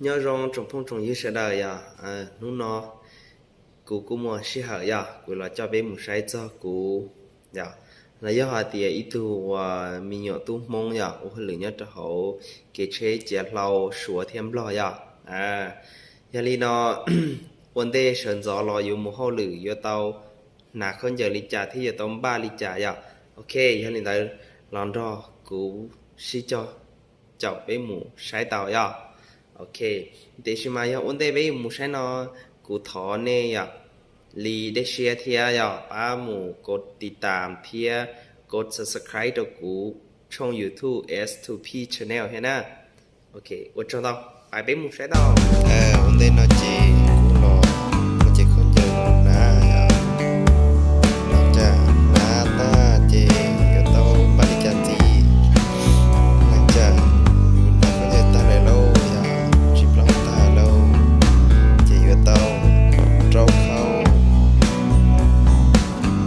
Nyob zoo tsoom phooj tsoom ywg sawv daws yom, hnub no kuv kuj muaj sij hawm yom, kuv los coj peb mus saib txog kuv yom, los yog hais tias ib tug uas me nyuam tub Hmoob yom, ua hauj lwm nyob rau hauv kev tsheb ciav hlau Suav thiab Nplog yom. Yog li no ua ntej sawv ntxov los yuav mus hauj lwm yuav tau hnav khaub ncaws li cas thiab yuav tau npaj li cas yom. Ok, yog li ntawd los nrog kuv sib cog caum peb mus saib tau yom. Ok, tiam sis mas yog ua ntej peb yuav mus saib no, kuv thov nej yom, li dej siab thiab yom, pab mus kov tiv tam thiab kov subscribe rau kuv tshooj YouTube S two P Channel thiab na. Ok, ua tsaug ntau, pais peb mus saib tau. Ua ntej no ces kuv los ua ces khaub ncaws na, los cas hnav tag ces yuav tau npaj li cas ntxiv. Los cas yus hnav khaub ncaws tag lawm lauj, yog tsis plooj tag lauj, ces yuav tau rau khau,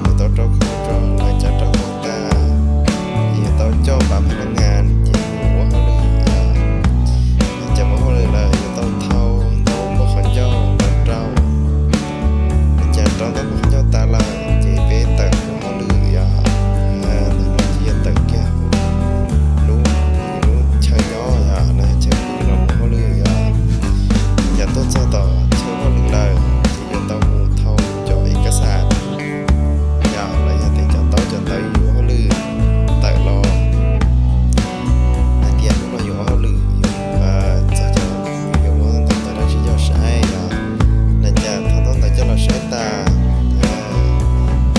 yuav tau rau khau rau los cas rau khau tag, yuav tau coj pab pha na ngas ces mus ua hauj lwm. Los cas mus hauj lwm lawm yuav tau thau ntau npua qhov ncauj los rau, los cas rau ntau npua qhov ncauj tas lawm ces peb tawm mus hauj lwm yom. Ntawm no ces yuav tawm kiag lub, lub chaw nyob yom, los yog chaw pw los mus hauj lwm yom. Yog tuaj txog tom chaw hauj lwm lawm ces yuav tau mus thau cov ib kas xas yom, los yog tias cov taub cov ntawv yus ua hauj lwm tawm los. Hais tias hnub no yus ua hauj lwm, txog cov, yuav muab ntaub ntawv dab tsi coj saib yom, los cas thau ntaub ntawv coj los saib tas,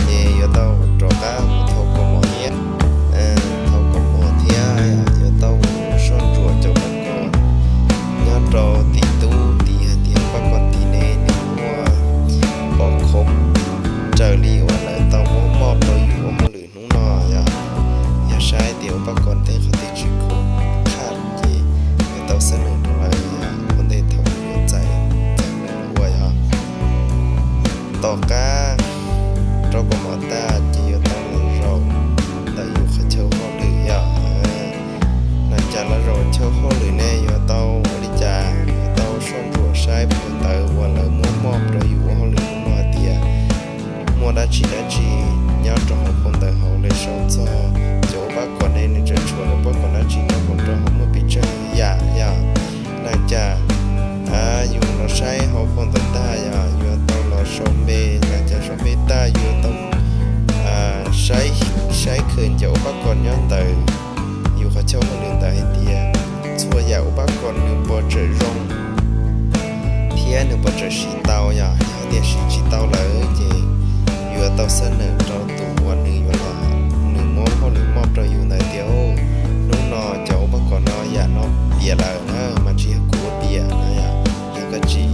ces yuav tau rov qab mus thau kaus mom thiab, thau kaus mom thiab yuav tau mus soj ntsuam cov paj kom nyob rau tim tub tid hais tias paj kom tid ne nws muaj pov khov raws li uas lawv tau muab moj rau yus ua hauj lwm hnub no yom. Yog saib tias ua paj kom tej qhov twg tsis khov khaj ces yuav tau xab nws rau lawv yom, ua ntej thaum yuav txais, txais mus ua yom. Tom qab rau kaus mom tag ces yuav tau los zaum ntawm yus qhov chaw hauj lwm yom. Los cas los zaum chaw hauj lwm ne yuav tau ua li cas, yuav tau soj ntsuam saib phau ntawv uas lawv muab moj rau yus ua hauj lwm hnub no hais tias muaj dab tsi dab tsi nyob rau hauv phau ntawv hauv lawv sau txog cov ua paj kom ne nws tseem tshuav lawv paj kom dab tsi nyob hauv rau hauv muaj pes tsawg yam yom. Los cas yus los saib hauv phau ntawv tag yom, yuav tau los sau npe, los cas sau npe tag yuav tau saib, saib khaws cov ua paj kom nyob ntawm yus qhov chaw hauj lwm ntawd hais tias txhua yam ua paj kom nws puas tseem zoo thiab nws puas tseem siv tau yom. Yog tias siv tsis tau lawm ces yuav tau xab nws rau tus uas nws yuav los, nws muab hauj lwm moj rau yus ntawd tias hnub no cov ua paj kom no yam no piam lawm na, mas tsis yog kuv ua piam no yom. Yog koj tsis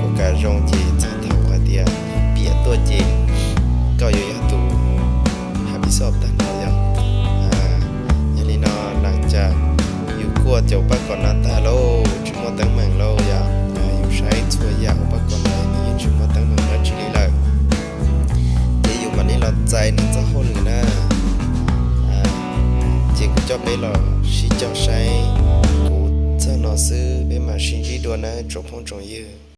ua kam zoo ces txog thaum hais tias piam tuaj ces koj yuav yog tus hab pis xoj tag nrho yom. Yog li no los cas yus kuaj cov ua paj kom no tag lauj, tsis muaj teeb meem lauj yom. Yus saib txhua yam ua paj kom ntawd nws yeej tsis muaj teeb meem dab tsi li lawm, ces yus mam li los txais nws txoj hauj lwm na. Ces kuv coj peb los sib cog saib kuv txog no xwb, peb mam sib ntsib dua na tsoom phooj tsoom ywg.